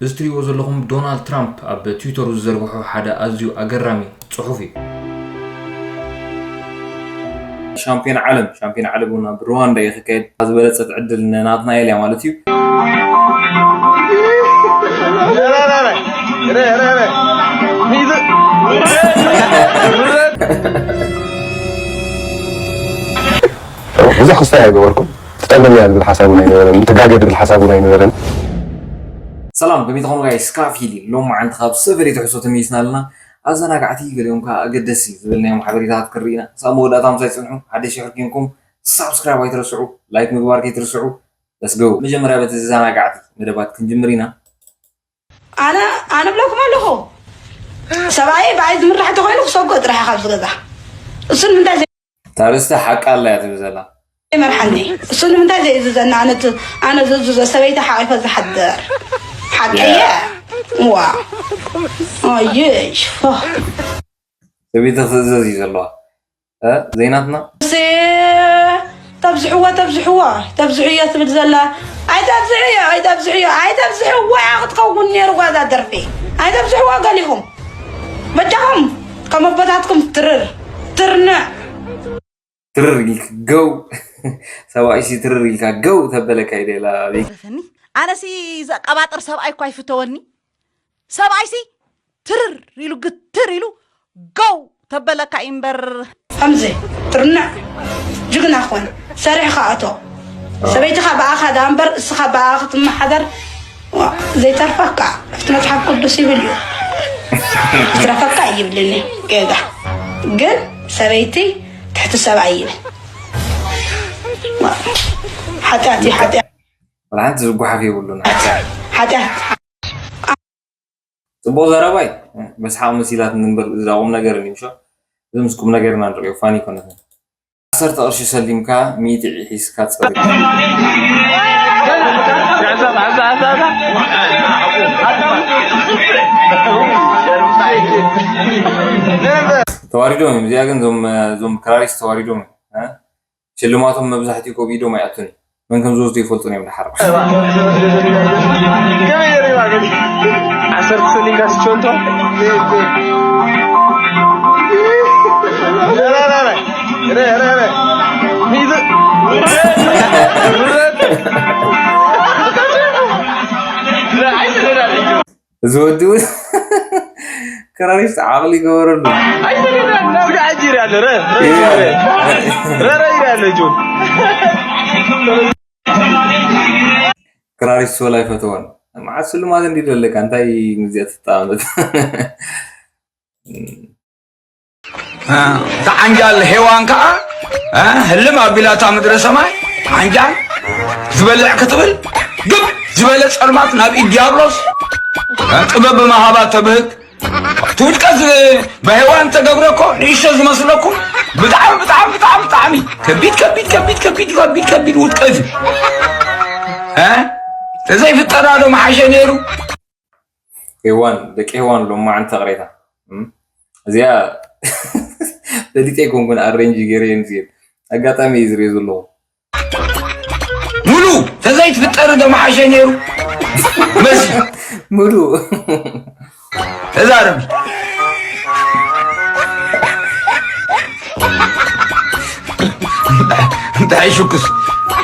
እዚ ትሪእዎ ዘለኹም ዶናልድ ትራምፕ ኣብ ትዊተሩ ዝዘርግሖ ሓደ ኣዝዩ ኣገራሚ ጽሑፍ እዩ። ሻምፒዮን ዓለም፣ ሻምፒዮን ዓለም እውን ኣብ ሩዋንዳ እዩ ክካየድ። ዝበለጸት ዕድል ንናትናኤል እያ ማለት እዩ። ብዙሕ ክስታይ ኣይገበርኩም። ትጠልም እያ ዝብል ሓሳብ እውን ኣይነበረን። ትጋገ ዝብል ሓሳብ እውን ኣይነበረን። ሰላም፣ ከመይ ትኾኑ ጋይስ? ስክራፍ ሂል እዩ። ሎማዓንቲ ካብ ሰፈር ትሕዝቶ ተመይስና ኣለና። ኣዘናጋዕቲ፣ ገሊኦም ከዓ ኣገደስቲ ዝብልናዮም ሓበሬታታት ክንርኢ ኢና። ክሳብ መወዳእታ ምሳይ ጽንሑ። ሓደሽ ሕርኪንኩም ሳብስክራይብ ኣይትረስዑ፣ ላይክ ምግባር ከይትርስዑ። ለስ ጎ። መጀመርያ በቲ ዘዘናጋዕቲ መደባት ክንጅምር ኢና። ኣነ ኣነ ብለኩም ኣለኹ። ሰብኣይ ብኣይ ዝምራሕ ተኾይኑ ክሰጎ ጥራሕ ካብ ዝገዛ። እሱ ንምንታይ ታርስቲ ሓቃ ኣላ እያ ትብል ዘላ። ዘይመርሓኒ? እሱ ንምንታይ ዘይእዝዘና? ኣነ ት- ኣነ ዝእዝዞ ሰበይቲ ሓቂፈ ዝሓድር ሓቀየ ዋ። ኣይሽ ሰበይቲ ክትእዘዝ እዩ ዘለዋ። እ ዘይናትና ሴ ተብዝሕዎ ተብዝሕዎ ተብዝሕዮ ትብል ዘላ። ኣይተብዝሕዮ ኣይተብዝሕዮ ኣይተብዝሕዎ እያ ክትከውን ነይሩ ጓዛ ደርፊ። ኣይተብዝሕዎ ገሊኹም በጃኹም ከም ኣቦታትኩም ትርር ትርንዕ ትርር ኢልክ ገው ሰብኣይ ሲ ትርር ኢልካ ገው ተበለካ ይደላ። ረፈኒ ኣነሲ ዘቀባጥር ሰብኣይ እኳ ይፍተወኒ። ሰብኣይሲ ትርር ኢሉ ግትር ኢሉ ጎው ተበለካ እዩ እምበር። ከምዚ ትርንዕ ጅግና ኮን ሰሪሕካ ኣቶ ሰበይትኻ ብኣኻ ዳ እምበር እስኻ ብኣኻ ክትመሓደር ዋ፣ ዘይተርፈካ ኣብቲ መፅሓፍ ቅዱስ ይብል እዩ። ይትረፈካ ይብልኒ ጌጋ ግን ሰበይቲ ትሕቲ ሰብኣይ ይብል ዋ፣ ሓጢኣት እዩ ሓጢኣት ወላ ሓንቲ ዝጓሓፍ የብሉን። ሓጢኣት ጽቡቕ ዘረባይ መስሓቕ መሲላት ንንበር እዛ ቁም ነገር እዩ ምሾ። እዚ ምስ ቁም ነገርና ንሪኦ ፋኒ ይኮነትን። ዓሰርተ ቅርሺ ሰሊምካ ሚእቲ ሒዝካ ጸሪግ። ተዋሪዶም እዮም እዚኣ ግን እዞም እዞም ክራሪስ ተዋሪዶም እዮም። ሽልማቶም መብዛሕትኡ ኮብ ኢዶም ኣይኣቱን እዩ። መን ከም ዝወስዱ ይፈልጡን እዮም ድሓር። ዓሰርተ ሰሊምካ ስቸንቶ እዚ ወዲ እውን ክራሪስት ዓቕሊ ይገበረሉ። ክራሪስት ወላ ኣይፈተወን። መዓት ስልማት እንዲ ዘለካ እንታይ ምዚኣ ትጠቐመት። እታ ዓንጃል ሄዋን ከዓ ህልም ኣቢላታ ምድረ ሰማይ ዓንጃል ዝበልዕ ክትብል ግብ ዝበለ ፀልማት ናብ ኢድ ዲያብሎስ ጥበብ ብመሃባ ተብህግ ትውድቀት ብሄዋን ተገብረ እኮ ንእሽቶ ዝመስለኩም ብጣዕሚ ብጣዕሚ ብጣዕሚ ብጣዕሚ ከቢድ ከቢድ ከቢድ ከቢድ ከቢድ ከቢድ ውድቀት እዩ። ተዘይፍጠራ ዶ መሓሸ ነይሩ። ሄዋን ደቂ ሄዋን ሎማዓንቲ ቅሬታ እዚኣ ፈሊጠ ኣይኮንኩን ኣሬንጅ ገይረ እየ ዝብል ኣጋጣሚ እዩ ዝሪኦ ዘለኹ። ሙሉ ተዘይትፍጠር ዶ መሓሸ ነይሩ መሲ ሙሉ ተዛረቢ እንታይ ሽኩስ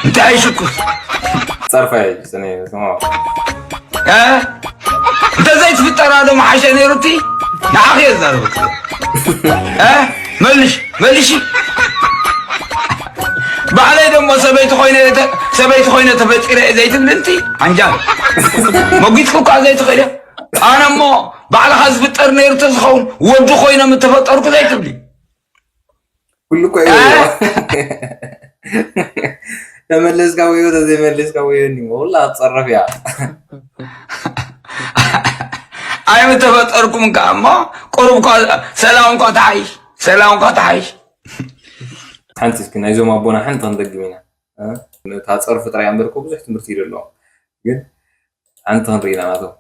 እንታይ ሽኩስ ጸርፋ እዩ ስነ ስማ እ? እንተዘይትፍጠራ ዶ መሓሸ ነይሩ እቲ ንዓኺ የዛረብክ እ? መልሽ መልሺ ባዕለይ ደሞ ሰበይቲ ኮይነ ሰበይቲ ኮይነ ተፈጢረ እየ ዘይትብል እንቲ ዓንጃል መጒጥኩ እኳ ዘይትኽእል እየ ኣነ እሞ ባዕልኻ ዝፍጠር ነይሩ ተዝኸውን ወዲ ኮይነ ምተፈጠርኩ ዘይትብሊ ኩሉ እኮ እዩ ተመለስካ ወዮ ተዘይመለስካ ወዮ ኒ ወላ ኣትፀረፍ እያ ኣይምተፈጠርኩም ከዓ እሞ ቁሩብ እኳ ሰላም እኳ ተሓይሽ ሰላም እኳ ተሓይሽ ሓንቲ እስኪ ናይዞም ኣቦና ሓንቲ ክንደግም ኢና እታ ፀርፊ ጥራይ ኣንበርኮ ብዙሕ ትምህርቲ እዩ ዘለዎም ግን ሓንቲ ክንርኢ ኢና ናቶም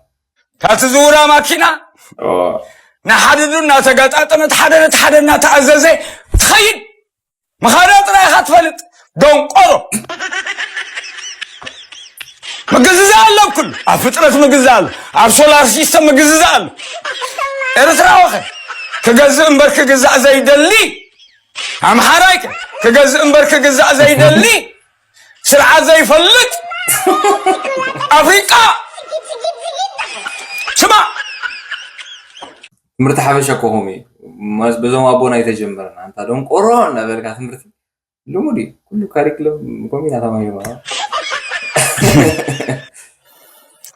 እታ ትዝውራ ማኪና ንሓድዱ እናተገጣጠመት ሓደ ነቲ ሓደ እናተኣዘዘ ትኸይድ ምኻዳ ጥራይ ኢኻ ትፈልጥ ደንቆሮ ምግዝዛእ ኣሎ። ኣብ ኩሉ ኣብ ፍጥረት ምግዝዛእ ኣሎ። ኣብ ሶላር ሲስተም ምግዝዛእ ኣሎ። ኤርትራዊ ኸ ክገዝእ እምበር ክግዛእ ዘይደሊ፣ ኣምሓራይ ከ ክገዝእ እምበር ክግዛእ ዘይደሊ፣ ስርዓት ዘይፈልጥ ኣፍሪቃ። ስማ፣ ትምህርቲ ሓበሻ እኮ ከምኡ እዩ። ማስ በዞም ኣቦና ኣይተጀመረን። ኣንታ ደንቆሮ እናበልካ ትምህርቲ ልሙድ እዩ። ኩሉ ካሪክለም ኮሚና ተማሂሩ ማለት።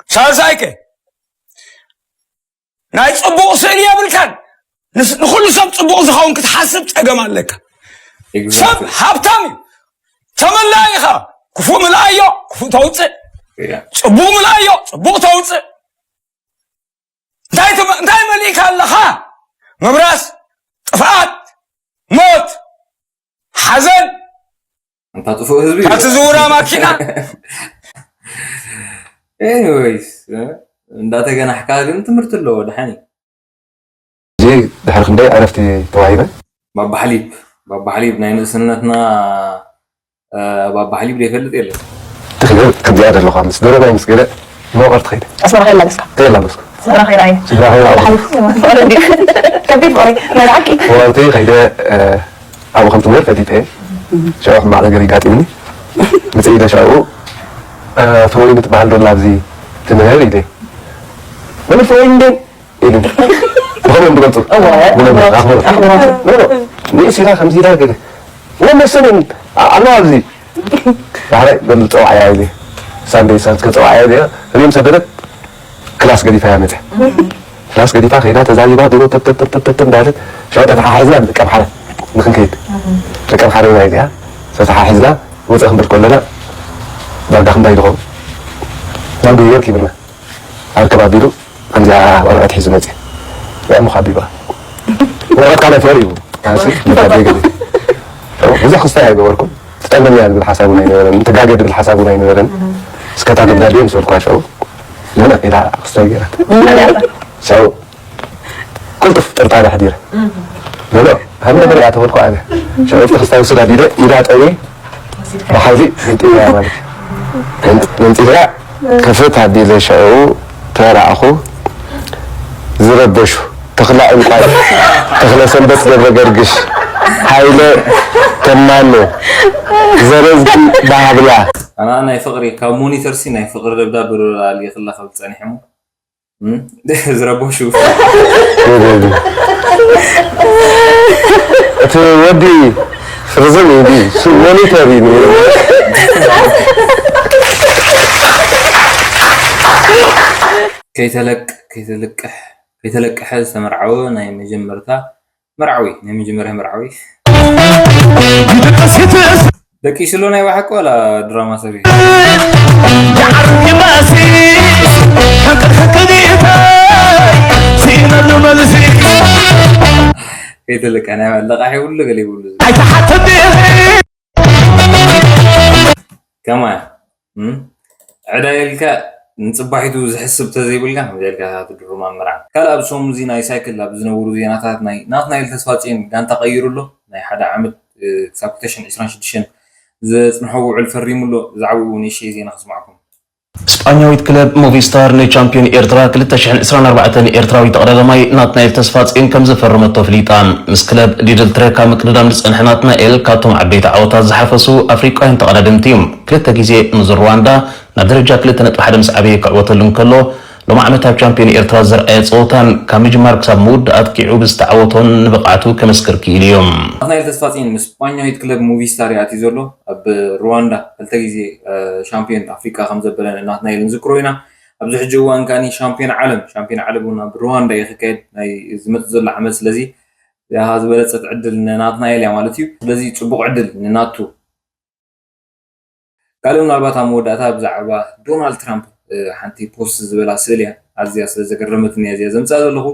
ሳልሳይከ ናይ ጽቡቕ ስእሊ የብልካን። ንስ- ንኹሉ ሰብ ጽቡቕ ዝኸውን ክትሓስብ ጸገም ኣለካ። ሰብ ሃብታም እዩ። ተመላኢ ኢኻ። ክፉእ ምልኣዮ፣ ክፉእ ተውፅእ። ጽቡቕ ምልኣዮ፣ ጽቡቕ ተውፅእ። እንታይ ትመ- እንታይ መሊእካ ኣለኻ? ምብራስ፣ ጥፍኣት፣ ሞት፣ ሓዘን። እንታ ጥፉእ ህዝቢ እዩ። ካብቲ ዝውራ ማኪና። ኤኒዌይስ፣ እንዳተገናሕካ ግን ትምህርቲ ኣለዎ። ደሓን እዩ። እዚ ድሕሪ ክንደይ ዕረፍቲ ተዋሂበ? ባባ ሓሊብ፣ ባባ ሓሊብ ናይ ንእስነትና፣ እ፣ ባባ ሓሊብ ዘይፈልጥ የለን። ትኽእል። ከምዚኣ ዘለኹ ምስ ደረባይ ምስ ገለ መወቐር ትኸይደ ኣስመራ ከይላበስካ ከየላበስኩ ኣስመራ ከይረኣየ ስድራ ከይረኣየ። ከቢድ ፍቕሪ ናይ ደዓኪ ወርቲ ከይደ፣ እ፣ ኣብኡ ከም ትምህር ፈሊጠ እየ። ሽዑ ሕማቕ ነገር ይጋጢምኒ። መፅእ ኢለ ሽዑ፣ እ፣ ፍሮይን ትበሃል ዶላ ኣብዚ ትምህር ኢለ። መን ፍሮይን እንዴ? ኢሉ ብኸመይ እዮም ዝገልፁ? እወ። ብነገር ኣኽብሮት። ኣኽብሮት። ኖ፣ ኖ። ንእስ ኢላ ከምዚ ኢላ ገለ ወመሰለን ኣለዋ ኣብዚ ዳሕራይ በሉ ፀዋዕያ ኢለ ሳንደይ ሳንስ ከፀዋዕያ ኢለ ሪም ሰደደት ክላስ ገዲፋ እያ መፅያ። ክላስ ገዲፋ ከይዳ ተዛሪባ ድሮ ተተተተተተ እንዳለት ሽዑ ተተሓሒዝና ደቀም ሓደ ንክንከይድ ደቀም ሓደ ናይ እዚኣ ተተሓሒዝና ወፀ ክንብል ከለና ዳርጋ ክንዳይ ድኸውን ናብ ገየር ኪብልና ኣብ ከባቢሉ ከምዚኣ ወረቐት ሒዙ መፅእ። ያም ኻቢባ ወረቐት ካልኣይ ፍቕሪ እዩ። ካሲ ንታደገ ብዙሕ ክስታይ ኣይገበርኩም። ትጠልበኒ እያ ዝብል ሓሳብ እውን ኣይነበረን። ትጋገ ዝብል ሓሳብ እውን ኣይነበረን። እስከታ ደብዳቤ ምስ በልኳ ሸው ገና ኢላ ክስታይ ገይራት ሸው ቅልጡፍ ጥርጣረ ኣሕዲረ ገሎ ሃም ነገር እያ ተበልኩ ኣነ ሸው ክስታይ ውስድ ኣቢለ ኢዳ ጠውየ ብሓይሊ ገንጢለያ ማለት እዩ። ገንጢለያ ክፍት ኣቢለ ሽዑ ተራእኹ ዝረበሹ ተኽላ ዕንቋይ ተኽለ ሰንበት ገብረ ገርግሽ ሃይለ ተማኖ ዘረዝጊ ባህብላ ኣና ናይ ፍቕሪ ካብ ሞኒተር ሲ ናይ ፍቕሪ ደብዳቤ ዶ ላልየኽላ ክብል ጸኒሐ እሞ እም፣ ዝረበሹ እቲ ወዲ ርዝም እዩ ድዩ? እሱ ሞኒተር እዩ። ከይተለቅ ከይተለቅሕ ከይተለቀሐ ዝተመርዓወ ናይ መጀመርታ መርዓዊ ናይ መጀመርያ መርዓዊ ደቂስሎ ናይ ባሓቂ ዋላ ድራማ ሰሪ ከይተለቀ ናይ ለቃሒ ሁሉ ገለ ይብሉ ከማያ እም? ዕዳ ኢልካ ንፅባሒቱ ዝሕስብ ተዘይብልካ ከምዚ ኢልካ ትድርማ ምርዓን ካልእ ኣብ ሰሙን እዚ ናይ ሳይክል ኣብ ዝነበሩ ዜናታት ናይ ናትናኤል ተስፋፅዮን ጋንታ ቀይሩ ኣሎ ናይ ሓደ ዓመት እ፣ ክሳብ ክልተ ሽሕን ዕስራን ሽዱሽተን ዘፅንሖ ውዕል ፈሪሙ ኣሎ ብዛዕባኡ ንእሽተይ ዜና ከስማዕኩም ስጳኛዊት ክለብ ሞቪስታር ንቻምፒዮን ኤርትራ ክልተ ሽሕን ዕስራን ኣርባዕተን ኤርትራዊ ተቐዳዳማይ ናትናኤል ተስፋጽዮን ከም ዘፈረመቶ ኣፍሊጣ። ምስ ክለብ ሊድል ትሬክ ኣብ ምቅድዳም ዝጸንሐ ናትናኤል ካብቶም ዓበይቲ ዓወታት ዝሓፈሱ ኣፍሪቃውያን ተቐዳደምቲ እዩ። ክልተ ግዜ ምስ ሩዋንዳ ናብ ደረጃ ክልተ ነጥቢ ሓደ ምስ ዓበየ ክዕወተሉ እንከሎ ሎም ዓመት ኣብ ቻምፒዮን ኤርትራ ዘርኣየ ጸወታን ካብ ምጅማር ክሳብ ምውዳእ ኣጥቂዑ ብዝተዓወቶን ንብቕዓቱ ከመስክር ክኢሉ እዩ። ናትናኤል ተስፋጽዮን ምስ ስጳኛዊት ክለብ ሙቪስታር እዩ ኣትዩ ዘሎ። ኣብ ሩዋንዳ ክልተ ግዜ ሻምፒዮን ኣፍሪቃ ከም ዘበለ ናትናኤል ንዝክሮ ኢና። ኣብዚ ሕጂ እዋን ከኣ ሻምፒዮን ዓለም ሻምፒዮን ዓለም እውን ኣብ ሩዋንዳ እዩ ክካየድ ናይ ዝመፅእ ዘሎ ዓመት። ስለዚ እዚኣ ዝበለፀት ዕድል ንናትናኤል እያ ማለት እዩ። ስለዚ ፅቡቕ ዕድል ንናቱ። ካልእ ምናልባት ኣብ መወዳእታ ብዛዕባ ዶናልድ ትራምፕ ሓንቲ ፖስት ዝበላ ስእሊ እያ ኣዝያ ስለ ዘገረመትኒ እያ እዚኣ ዘምፅኣ ዘለኹ።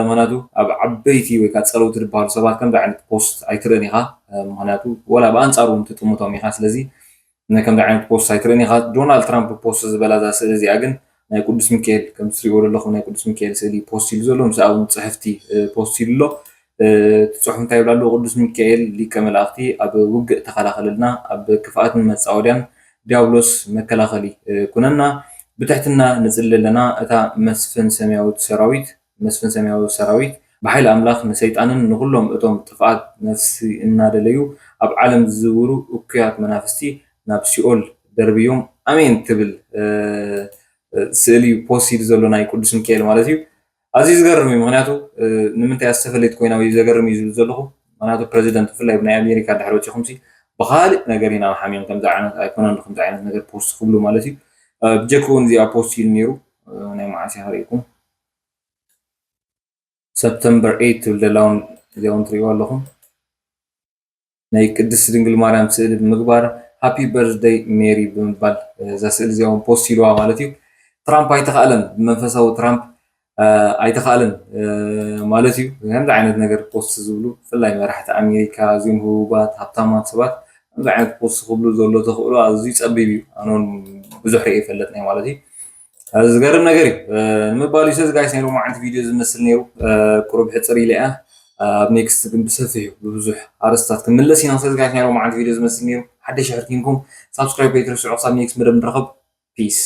ምክንያቱ ኣብ ዓበይቲ ወይ ከዓ ፀለውቲ ዝበሃሉ ሰባት ከምዚ ዓይነት ፖስት ኣይትርእን ኢኻ። ምክንያቱ ወላ ብኣንፃሩ እውን ትጥምቶም ኢኻ። ስለዚ ናይ ከምዚ ዓይነት ፖስት ኣይትርእን ኢኻ። ዶናልድ ትራምፕ ፖስት ዝበላ እዛ ስእሊ እዚኣ ግን ናይ ቅዱስ ሚካኤል ከም ትሪእዎ ዘለኹም ናይ ቅዱስ ሚካኤል ስእሊ ፖስት ኢሉ ዘሎ ምስኣ እውን ፅሕፍቲ ፖስት ኢሉ ኣሎ። እቲ ፅሑፍ እንታይ ይብል ኣሎ? ቅዱስ ሚካኤል ሊቀ መላእኽቲ ኣብ ውግእ ተኸላኸለልና፣ ኣብ ክፍኣትን መፃወድያን ዲያብሎስ መከላኸሊ ኩነና። ብትሕትና ንጽሊ ኣለና። እታ መስፍን ሰማያዊት ሰራዊት መስፍን ሰማያዊ ሰራዊት ብሓይሊ ኣምላኽ ንሰይጣንን ንኹሎም እቶም ጥፍኣት ነፍሲ እናደለዩ ኣብ ዓለም ዝዝውሩ እኩያት መናፍስቲ ናብ ሲኦል ደርብዮም ኣሜን ትብል ስእሊ ፖስት ኢሉ ዘሎ ናይ ቅዱስ ሚካኤል ማለት እዩ። ኣዝዩ ዝገርም እዩ። ምክንያቱ ንምንታይ ኣስተፈለይት ኮይና ወይ ዘገርም እዩ ዝብል ዘለኹ? ምክንያቱ ፕረዚደንት ብፍላይ ናይ ኣሜሪካ ድሕሪ ወፂኹም ሲ ብካሊእ ነገር ኢና ሓሚዮም ከምዚ ዓይነት ኣይኮነን ከምዚ ዓይነት ነገር ፖስት ክብሉ ማለት እዩ። ብጀክኡ እውን እዚኣ ፖስት ኢሉ ነይሩ። ናይ መዓስ እያ ክርእየኩም? ሰፕተምበር ኤይት ትብል ዘላ እውን እዚኣ እውን ትርእይዋ ኣለኹም። ናይ ቅድስቲ ድንግል ማርያም ስእሊ ብምግባር ሃፒ በርዝደይ ሜሪ ብምባል እዛ ስእሊ እዚኣ እውን ፖስት ኢልዋ ማለት እዩ። ትራምፕ ኣይተኻእለን ብመንፈሳዊ ትራምፕ ኣይተኻእለን ማለት እዩ። ከምዚ ዓይነት ነገር ፖስት ዝብሉ ብፍላይ መራሕቲ ኣሜሪካ እዚኦም ህቡባት ሃብታማት ሰባት ከምዚ ዓይነት ፖስት ክብሉ ዘሎ ተኽእሎ ኣዝዩ ፀቢብ እዩ። ኣነ እውን ብዙሕ ርእየ ይፈልጥ ናይ ማለት እዩ። ዝገርም ነገር እዩ ንምባል እዩ። ሰዚ ጋይስ ናይ ሎማዓንቲ ቪድዮ ዝመስል ነይሩ። ቁሩብ ሕፅር ኢለ እያ። ኣብ ኔክስት ግን ብሰፊሑ ብብዙሕ ኣርስታት ክምለስ ኢና። ሰዚ ጋይስ ናይ ሎማዓንቲ ቪድዮ ዝመስል ነይሩ። ሓደሽ ሕርኪንኩም ሳብስክራይብ ከይትርስዑ። ክሳብ ኔክስት መደብ ንረኸብ። ፒስ።